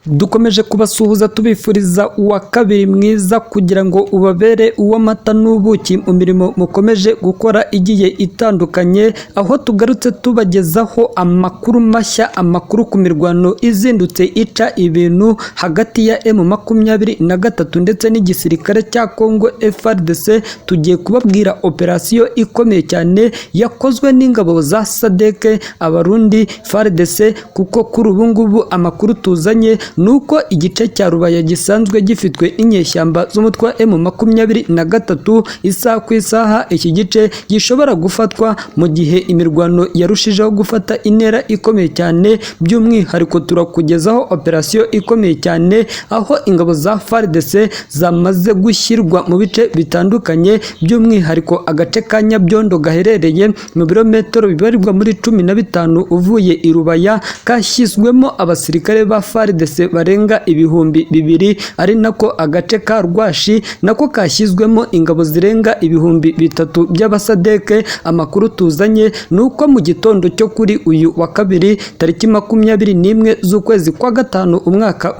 Dukomeje kubasuhuza tubifuriza uwa kabiri mwiza kugira ngo ubabere uw'amata n'ubuki mu mirimo mukomeje gukora igiye itandukanye, aho tugarutse tubagezaho amakuru mashya, amakuru ku mirwano izindutse ica ibintu hagati ya M23 ndetse n'igisirikare cya Congo FARDC. Tugiye kubabwira operasiyo ikomeye cyane yakozwe n'ingabo za SADC, Abarundi, FARDC, kuko kuri ubu ngubu amakuru tuzanye nuko igice cya Rubaya gisanzwe gifitwe n'inyeshyamba z'umutwe wa M23, isaha ku isaha iki gice gishobora gufatwa mu gihe imirwano yarushijeho gufata intera ikomeye cyane. By'umwihariko turakugezaho operasiyo ikomeye cyane aho ingabo za FARDC zamaze gushyirwa mu bice bitandukanye, by'umwihariko agace ka Nyabyondo gaherereye mu birometero bibarirwa muri 15 uvuye i Rubaya, kashyizwemo abasirikare ba FARDC barenga 2000, ari nako agace ka Rwashi nako kashyizwemo ingabo zirenga 3000 by'abasadeke. Amakuru tuzanye ni uko mu gitondo cyo kuri uyu wa kabiri tariki 21 z'ukwezi kwa gatanu umwaka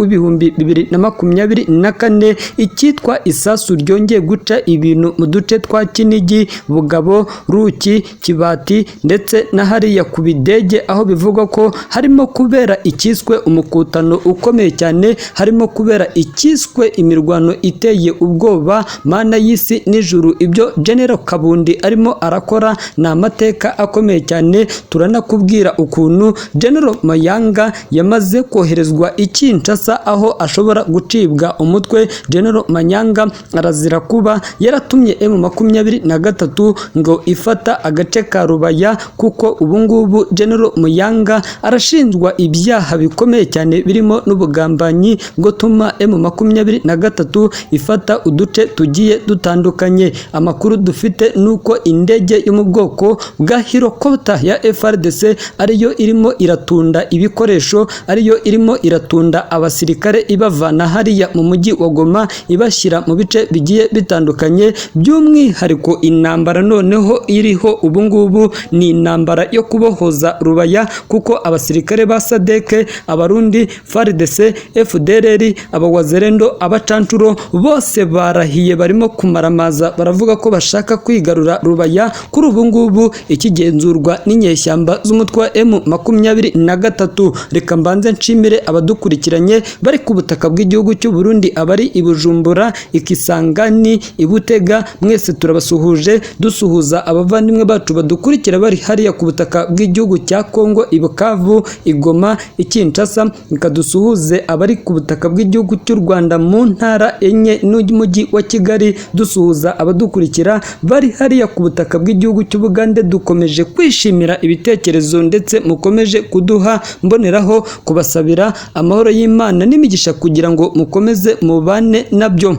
w'2024, icyitwa isasu ryongeye guca ibintu mu duce twa Kinigi, Bugabo, Ruki, Kibati ndetse na hariya ku Bidege, aho bivugwa ko harimo kubera icyiswe umukutano ukomeye cyane, harimo kubera icyiswe imirwano iteye ubwoba. Mana y'isi n'ijuru, ibyo General Kabundi arimo arakora ni amateka akomeye cyane. Turanakubwira ukuntu General Mayanga yamaze koherezwa i Kinshasa aho ashobora gucibwa umutwe. General Mayanga arazira kuba yaratumye M23 ngo ifata agace ka Rubaya, kuko ubu ngubu General Muyanga arashinjwa ibyaha bikomeye cyane birimo n'ubugambanyi bwo tuma M23 ifata uduce tugiye dutandukanye. Amakuru dufite nuko indege yo mu bwoko bwa helicopter ya FARDC ariyo irimo iratunda ibikoresho, ariyo irimo iratunda abasirikare ibavana hariya mu mujyi wa Goma ibashyira mu bice bigiye bitandukanye. By'umwihariko intambara noneho iriho ubu ngubu ni intambara yo kubohoza Rubaya, kuko abasirikare ba SADC, Abarundi, FARDC, FDLR, Abawazerendo, Abacancuro bose barahiye, barimo kumaramaza, baravuga ko bashaka kwigarura Rubaya. Kuri ubu ngubu ikigenzurwa n'inyeshyamba z'umutwe wa M23. Reka mbanze nshimire abadukurikiranye bari ku butaka bw'igihugu cy'u Burundi, abari i Bujumbura, Ikisangani, i Butega, mwese turabasuhuje. Dusuhuza abavandimwe bacu badukurikira bari hariya ku butaka bw'igihugu cya Kongo, i Bukavu, i Goma, i Kinshasa. Reka dusuhuze abari ku butaka bw'igihugu cy'u Rwanda mu ntara enye n'umujyi wa Kigali. Dusuhuza abadukurikira bari hariya ku butaka bw'igihugu cy'Ubugande. Dukomeje kwishimira ibitekerezo ndetse mukomeje kuduha, mboneraho kubasabira amahoro y'Imana n'imigisha kugira ngo mukomeze mubane nabyo.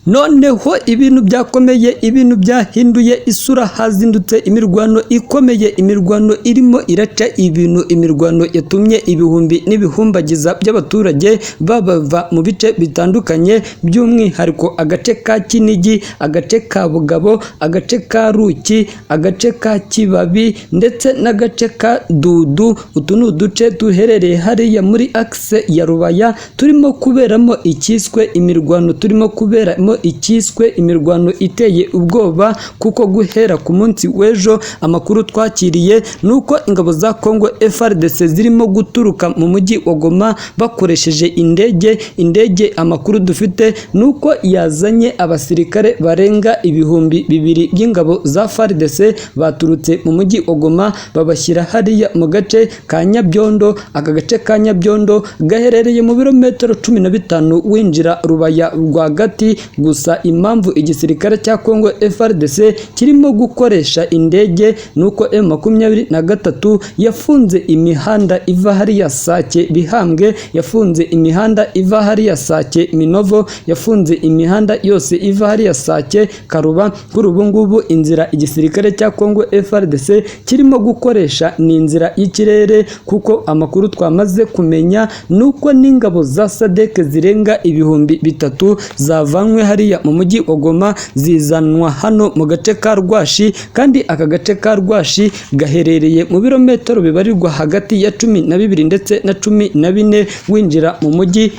Noneho ibintu byakomeye, ibintu byahinduye isura, hazindutse imirwano ikomeye, imirwano irimo iraca ibintu, imirwano yatumye ibihumbi n'ibihumbagiza by'abaturage babava mu bice bitandukanye, by'umwihariko agace ka Kinigi, agace ka Bugabo, agace ka Ruki, agace ka Kibabi ndetse n'agace ka Dudu. Utu ni uduce duherereye hariya muri axe ya Rubaya, turimo kuberamo icyiswe imirwano, turimo kuberamo icyiswe imirwano iteye ubwoba, kuko guhera ku munsi w'ejo amakuru twakiriye nuko ingabo za Congo FARDC zirimo guturuka mu mujyi wa Goma bakoresheje indege. Indege amakuru dufite nuko yazanye abasirikare barenga 2000 by'ingabo za FARDC baturutse mu mujyi wa Goma babashyira hariya mu gace ka Nyabyondo. Aka gace ka Nyabyondo gaherereye mu birometero 15 winjira Rubaya rwagati. Gusa impamvu igisirikare cya Congo FARDC kirimo gukoresha indege nuko M23 yafunze imihanda iva hariya Sake Bihambwe, yafunze imihanda iva hariya Sake Minovo, yafunze imihanda yose iva hariya Sake Karuba. Kuri ubu ngubu inzira igisirikare cya Congo FARDC kirimo gukoresha ni inzira y'ikirere, kuko amakuru twamaze kumenya nuko n'ingabo za SADC zirenga 3000 zavanywe hariya mu mujyi wa Goma zizanwa hano mu gace ka Rwashi, kandi aka gace ka Rwashi gaherereye mu birometero bibarirwa hagati ya 12 ndetse na 14 winjira mu mujyi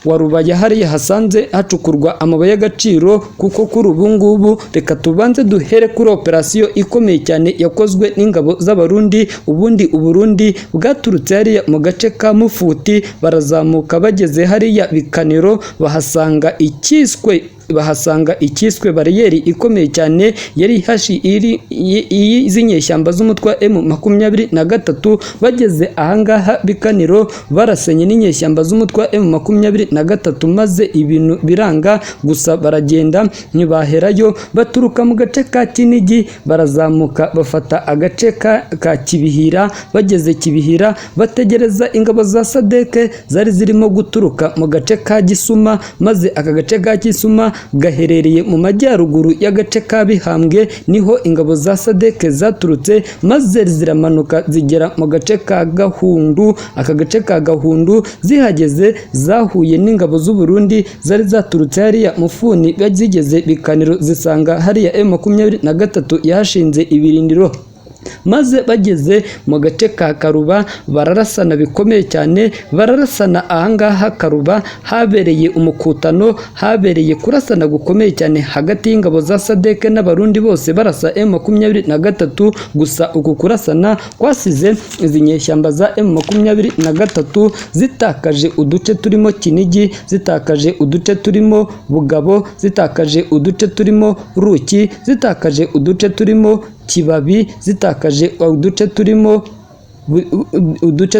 wa Rubaya, hariya hasanze hacukurwa amabuye y'agaciro. Kuko kuri ubu ngubu reka tubanze duhere kuri operasiyo ikomeye cyane yakozwe n'ingabo z'Abarundi. Ubundi Uburundi bwaturutse hariya mu gace ka Mufuti, barazamuka bageze hariya Bikaniro bahasanga icyiswe bariyeri ikomeye cyane yari hashi iri z'inyeshyamba z'umutwe wa M23. Bageze ahangaha Bikaniro barasenye n'inyeshyamba z'umutwe wa M23, maze ibintu biranga gusa baragenda ntibaherayo, baturuka mu gace ka Kinigi barazamuka bafata agace ka Kibihira. Bageze Kibihira bategereza ingabo za SADC zari zirimo guturuka mu gace ka Gisuma, maze aka gace ka Gisuma gaherereye mu majyaruguru y'agace ka Bihambwe, niho ingabo za SADC zaturutse maze ziramanuka zigera mu gace ka Gahundu. Aka gace ka Gahundu zihageze zahuye n'ingabo z'u Burundi zari zaturutse hariya Mufuni, zigeze Bikaniro zisanga hariya M23 yahashinze ibirindiro, maze bageze mu gace ka Karuba bararasana bikomeye cyane, bararasana. Ahangaha Karuba habereye umukutano, habereye kurasana gukomeye cyane hagati y'ingabo za SADC n'Abarundi, bose barasa M23. Gusa uku kurasana kwasize izi nyeshyamba za M23 zitakaje uduce turimo Kinigi, zitakaje uduce turimo Bugabo, zitakaje uduce turimo Ruki, zitakaje uduce turimo Kibabi, zitakaje uduce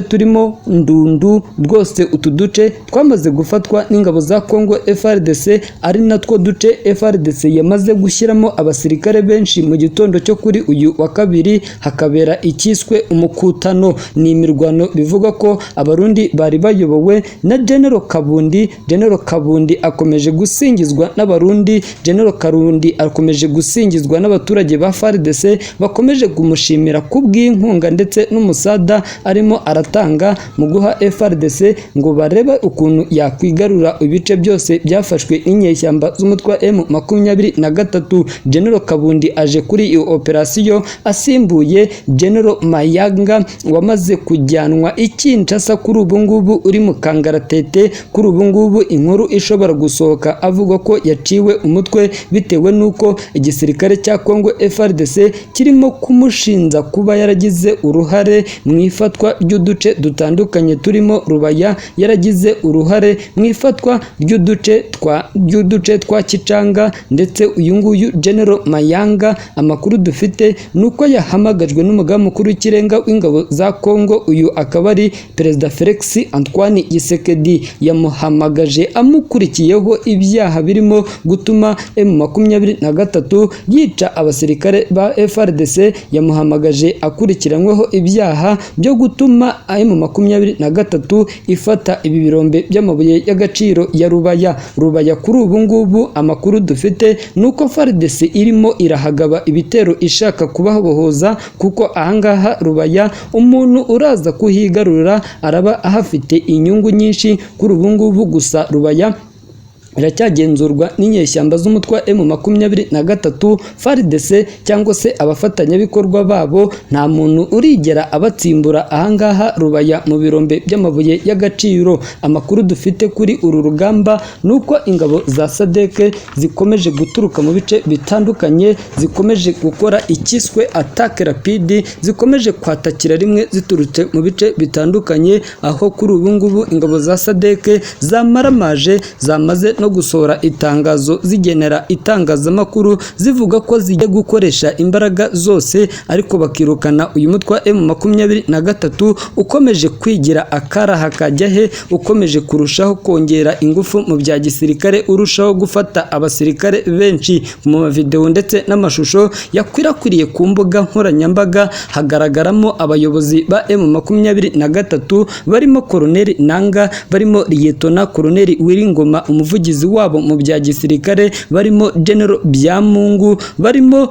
turimo Ndundu. Rwose utu duce twamaze gufatwa n'ingabo za Congo FARDC, ari natwo duce FARDC yamaze gushyiramo abasirikare benshi mu gitondo cyo kuri uyu wa kabiri, hakabera icyiswe umukutano. Ni imirwano bivuga ko Abarundi bari bayobowe na General Kabundi. General Kabundi akomeje gusingizwa n'Abarundi, General Karundi akomeje gusingizwa n'abaturage ba FARDC, bakomeje kumushimira kubw'inkunga ndetse n'umusada arimo aratanga mu guha FARDC ngo barebe ukuntu yakwigarura ibice byose byafashwe n'inyeshyamba z'umutwe wa M23. General Kabundi aje kuri iyo operasiyo asimbuye General Mayanga wamaze kujyanwa i Kinshasa, kuri ubu ngubu uri mu kangaratete. Kuri ubu ngubu inkuru ishobora gusohoka avuga ko yaciwe umutwe bitewe n'uko igisirikare cya Congo FARDC kirimo kumushinja kuba yaragize uruhare mu ifatwa ry'uduce dutandukanye turimo Rubaya, yaragize uruhare mu ifatwa ry'uduce twa Kicanga. Ndetse uyu nguyu General Mayanga, amakuru dufite ni uko yahamagajwe n'umugaba mukuru w'ikirenga w'ingabo za Congo, uyu akaba ari Perezida Felix Antoine Tshisekedi. Yamuhamagaje amukurikiyeho ibyaha birimo gutuma M23 yica abasirikare ba FARDC, yamuhamagaje akurikiranyweho ibyaha byo gutuma M23 ifata ibi birombe by'amabuye y'agaciro ya Rubaya. Rubaya kuri ubu ngubu amakuru dufite ni uko FARDC irimo irahagaba ibitero ishaka kubabohoza, kuko ahangaha Rubaya umuntu uraza kuhigarurira araba ahafite inyungu nyinshi kuri ubu ngubu. Gusa Rubaya iracyagenzurwa n'inyeshyamba z'umutwe wa M23. FARDC cyangwa se abafatanyabikorwa babo nta muntu urigera abatsimbura ahangaha Rubaya mu birombe by'amabuye y'agaciro. Amakuru dufite kuri uru rugamba ni uko ingabo za SADC zikomeje guturuka mu bice bitandukanye, zikomeje gukora ikiswe attaque rapide, zikomeje kwatakira rimwe ziturutse mu bice bitandukanye, aho kuri ubu ngubu ingabo za SADC zamaramaje, zamaze no gusohora itangazo zigenera itangazamakuru zivuga ko zigiye gukoresha imbaraga zose ariko bakirukana uyu mutwe wa M23 ukomeje kwigira akaraha kajya he, ukomeje kurushaho kongera ingufu mu bya gisirikare, urushaho gufata abasirikare benshi. Mu mavideo ndetse n'amashusho yakwirakwiriye ku mbuga nkoranyambaga hagaragaramo abayobozi ba M23 barimo Colonel Nanga, barimo Liyetona Colonel Wiringoma umuvugizi wabo mu bya gisirikare, barimo General Byamungu, barimo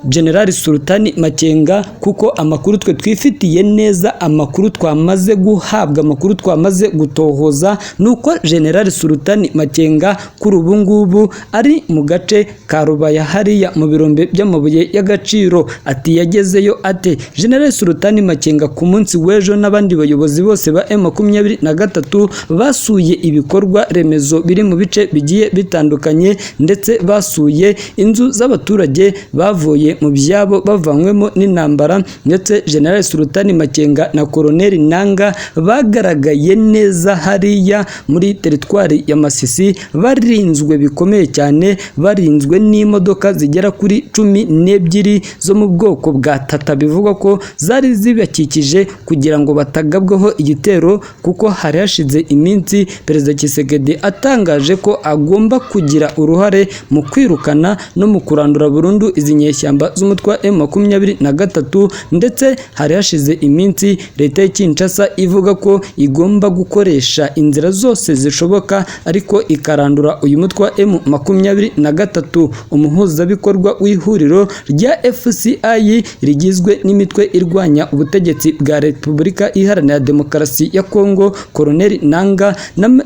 General Sultani Makenga, kuko amakuru twe twifitiye neza, amakuru twamaze guhabwa, amakuru twamaze gutohoza, nuko General Sultani Makenga kuri ubu ngubu ari mu gace ka Rubaya hariya mu birombe by'amabuye y'agaciro. Ati yagezeyo ate? General Sultani Makenga ku munsi w'ejo n'abandi bayobozi bose ba M23 basuye ibikorwa remezo biri mu bice bigiye bitandukanye, ndetse basuye inzu z'abaturage bavuye mu byabo bavanywemo n'intambara. Ndetse General Sultani Makenga na Colonel Nanga bagaragaye neza hariya muri teritwari ya Masisi, barinzwe bikomeye cyane, barinzwe n'imodoka zigera kuri 12 zo mu bwoko bwa Tata, bivugwa ko zari zibakikije kugira ngo batagabwaho igitero, kuko hari hashize iminsi Perezida Tshisekedi atangaje ko agomba kugira uruhare mu kwirukana no mu kurandura burundu izi nyeshyamba z'umutwe wa M23. Ndetse hari hashize iminsi leta ya Kinshasa ivuga ko igomba gukoresha inzira zose zishoboka ariko ikarandura uyu mutwe wa M23. Umuhuzabikorwa w'ihuriro rya FCI rigizwe n'imitwe irwanya ubutegetsi bwa Repubulika Iharanira Demokarasi ya Kongo, Colonel Nanga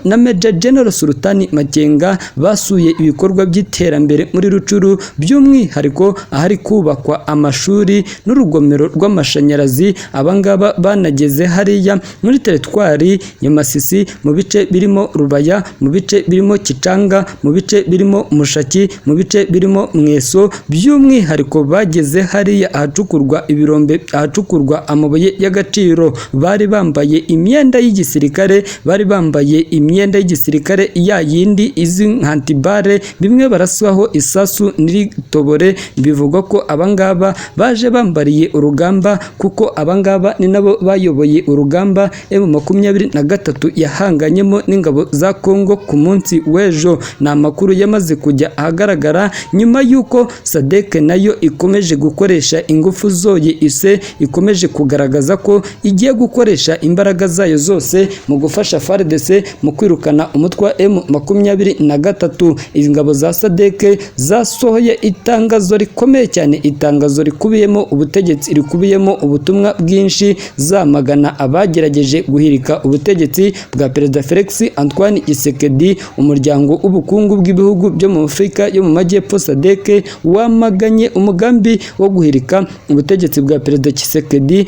na Major General Sultani Makenga basuye ibikorwa by'iterambere muri Rucuru, by'umwihariko ahari kubakwa amashuri n'urugomero rw'amashanyarazi. Abangaba banageze hariya muri teritwari ya Masisi, mu bice birimo Rubaya, mu bice birimo Kicanga, mu bice birimo Mushaki, mu bice birimo Mweso. By'umwihariko bageze hariya ahacukurwa ibirombe, ahacukurwa amabuye y'agaciro. Bari bambaye imyenda y'igisirikare, bari bambaye imyenda y'igisirikare ya yindi izwi nka antibare, bimwe baraswaho isasu n'iritobore. Bivugwa ko abangaba baje bambariye urugamba, kuko abangaba ni nabo bayoboye urugamba M23 yahanganyemo n'ingabo za Kongo ku munsi w'ejo. Ni amakuru yamaze kujya ahagaragara nyuma y'uko SADC nayo ikomeje gukoresha ingufu zoye, ise ikomeje kugaragaza ko igiye gukoresha imbaraga zayo zose mu gufasha FARDC mu kwirukana umutwe wa M23. Ingabo za SADC zasohoye itangazo rikomeye cyane, itangazo rikubiyemo ubutegetsi, rikubiyemo ubutumwa bwinshi, zamagana abagerageje guhirika ubutegetsi bwa Perezida Felix Antoine Tshisekedi. Umuryango w'ubukungu bw'ibihugu byo mu Afurika yo mu Majyepfo SADC wamaganye umugambi wo guhirika ubutegetsi bwa Perezida Tshisekedi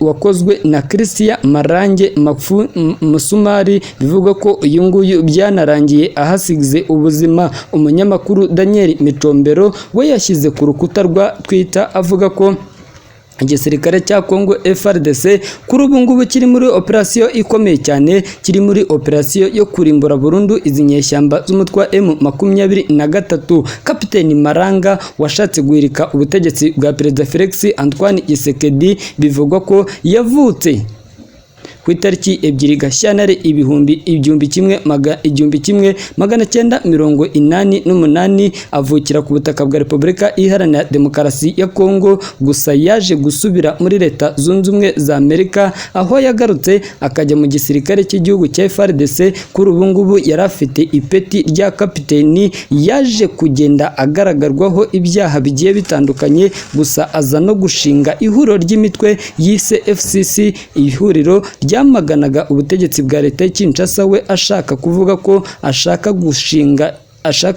wakozwe na Christian Marange Musumari. Bivugwa ko uyu nguyu byanarangiye ahasize ubuzima. Umunyamakuru Daniel Micombero we yashyize ku rukuta rwa Twitter avuga ko igisirikare cya Kongo FARDC kuri ubu ngubu kiri muri operasiyo ikomeye cyane, kiri muri operasiyo yo kurimbura burundu izi nyeshyamba z'umutwe wa M23. Kapiteni Maranga washatse guhirika ubutegetsi bwa Perezida Felix Antoine Tshisekedi, bivugwa ko yavutse ku itariki 2 Gashyantare 1988, avukira ku butaka bwa Repubulika Iharanira Demokarasi ya Kongo. Gusa yaje gusubira muri Leta Zunze Ubumwe za Amerika, aho yagarutse akajya mu gisirikare cy'igihugu cya FARDC. Kuri ubu ngubu yari afite ipeti rya kapiteni. Yaje kugenda agaragarwaho ibyaha bigiye bitandukanye, gusa aza no gushinga ihuriro ry'imitwe yise FCC, ihuriro ryamaganaga ubutegetsi bwa leta ya Kinshasa, we ashaka kuvuga ko ashaka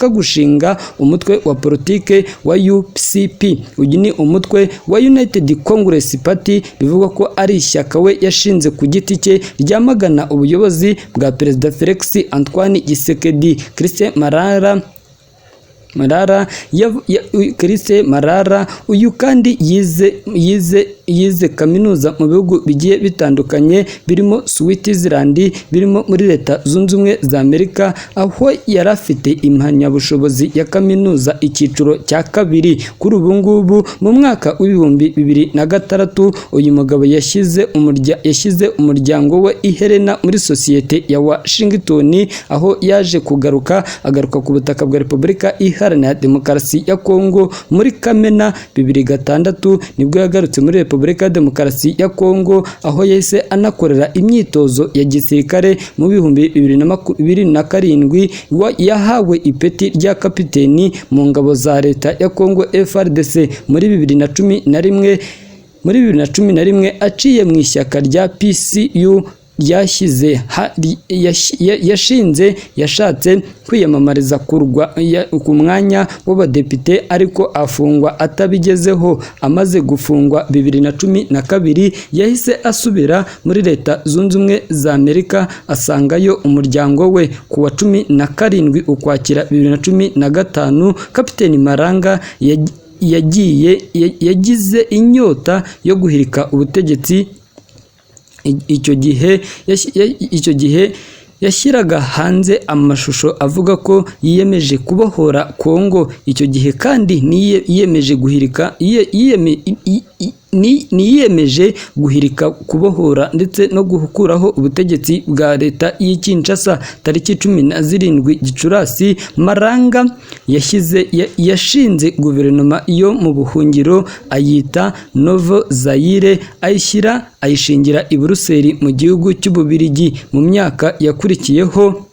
gushinga umutwe wa politike wa UCP. Uyu ni umutwe wa United Congress Party, bivugwa ko ari ishyaka we yashinze ku giti cye ryamagana ubuyobozi bwa Perezida Felix Antoine Tshisekedi. Christian Marara Marara Christian Marara uyu kandi yize kaminuza mu bihugu bigiye bitandukanye, birimo Switzerland, birimo muri Leta Zunze Ubumwe za Amerika, aho yari afite impamyabushobozi ya kaminuza icyiciro cya kabiri. Kuri ubu ngubu mu mwaka w'2006 uyu mugabo yashyize umuryango we i Helena muri sosiyete ya Washington, aho yaje kugaruka agaruka ku butaka bwa Repubulika Iharanira Iharanira Demokarasi ya Kongo. Muri Kamena 2006 nibwo yagarutse muri Repubulika ya Demokarasi ya Kongo, aho yahise anakorera imyitozo ya gisirikare. Mu 2027 yahawe ipeti rya kapiteni mu ngabo za leta ya Kongo, FARDC. Muri 2011, aciye mu ishyaka rya PCU ryashyize yashinze, yashatse kwiyamamariza ku mwanya w'abadepite, ariko afungwa atabigezeho. Amaze gufungwa 2012, yahise asubira muri Leta Zunze Ubumwe za Amerika, asangayo umuryango we. Ku wa 17 Ukwakira 2015, Kapiteni Malanga yagiye yagize inyota yo guhirika ubutegetsi. Icyo gihe yashyiraga hanze amashusho avuga ko yiyemeje kubohora Kongo. Icyo gihe kandi yiyemeje guhirika niyiyemeje guhirika, kubohora ndetse no gukuraho ubutegetsi bwa leta y'i Kinshasa. Tariki 17 Gicurasi, Malanga yashinze guverinoma yo mu buhungiro, ayita Nouveau Zaire, ayishingira i Buruseli mu gihugu cy'Ububirigi. Mu myaka yakurikiyeho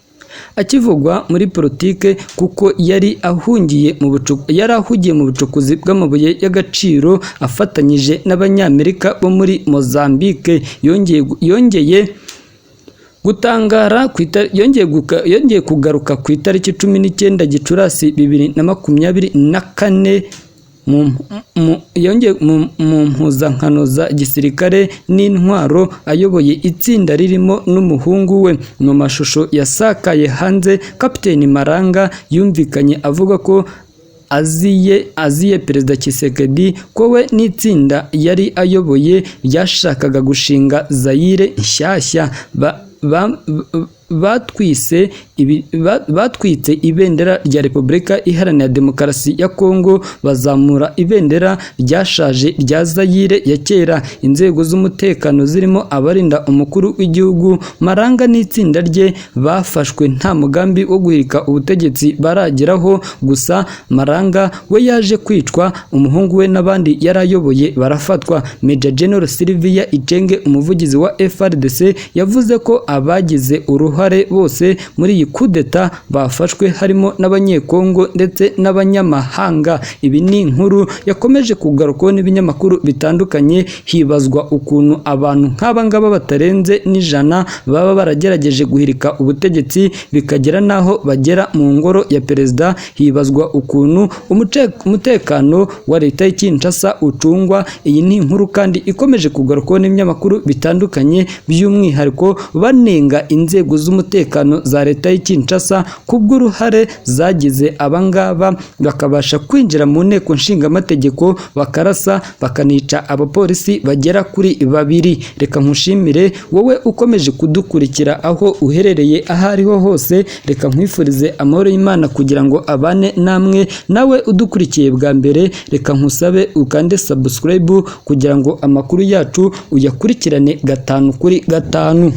akivugwa muri politike, kuko yari ahugiye mu bucukuzi bw'amabuye y'agaciro afatanyije n'Abanyamerika bo muri Mozambique. Yongeye gutangara yongeye kugaruka ku itariki 19 Gicurasi 2024 yongeye mu mpuzankano za gisirikare n'intwaro, ayoboye itsinda ririmo n'umuhungu we. Mu mashusho yasakaye hanze, Kapiteni Malanga yumvikanye avuga ko aziye Perezida Tshisekedi, ko we n'itsinda yari ayoboye ryashakaga gushinga Zaire nshyashya. Batwitse ibendera rya Repubulika Iharanira Demokarasi ya Kongo, bazamura ibendera ryashaje rya Zaire ya kera. Inzego z'umutekano zirimo abarinda umukuru w'igihugu, Malanga n'itsinda rye bafashwe nta mugambi wo guhirika ubutegetsi barageraho. Gusa Malanga we yaje kwicwa, umuhungu we n'abandi yari ayoboye barafatwa. Major General Sylvain Ekenge, umuvugizi wa FARDC, yavuze ko abagize uruhare bose muri iyi kudeta bafashwe, harimo n'Abanyekongo ndetse n'abanyamahanga. Ibi ni inkuru yakomeje kugarukwaho n'ibinyamakuru bitandukanye, hibazwa ukuntu abantu nk'aba ngaba batarenze n'ijana baba baragerageje guhirika ubutegetsi, bikagera n'aho bagera mu ngoro ya perezida. Hibazwa ukuntu umutekano wa leta y'i Kinshasa ucungwa. Iyi ni inkuru kandi ikomeje kugarukwaho n'ibinyamakuru bitandukanye, by'umwihariko banenga inzego z'umutekano za leta y'i Kinshasa kubw'uruhare zagize, abangaba bakabasha kwinjira mu nteko nshingamategeko, bakarasa, bakanica abapolisi bagera kuri babiri. Reka nkushimire wowe ukomeje kudukurikira aho uherereye aho ariho hose. Reka nkwifurize amahoro y'Imana kugira ngo abane namwe. Nawe udukurikiye bwa mbere, reka nkusabe ukande subscribe kugira ngo amakuru yacu uyakurikirane gatanu kuri gatanu.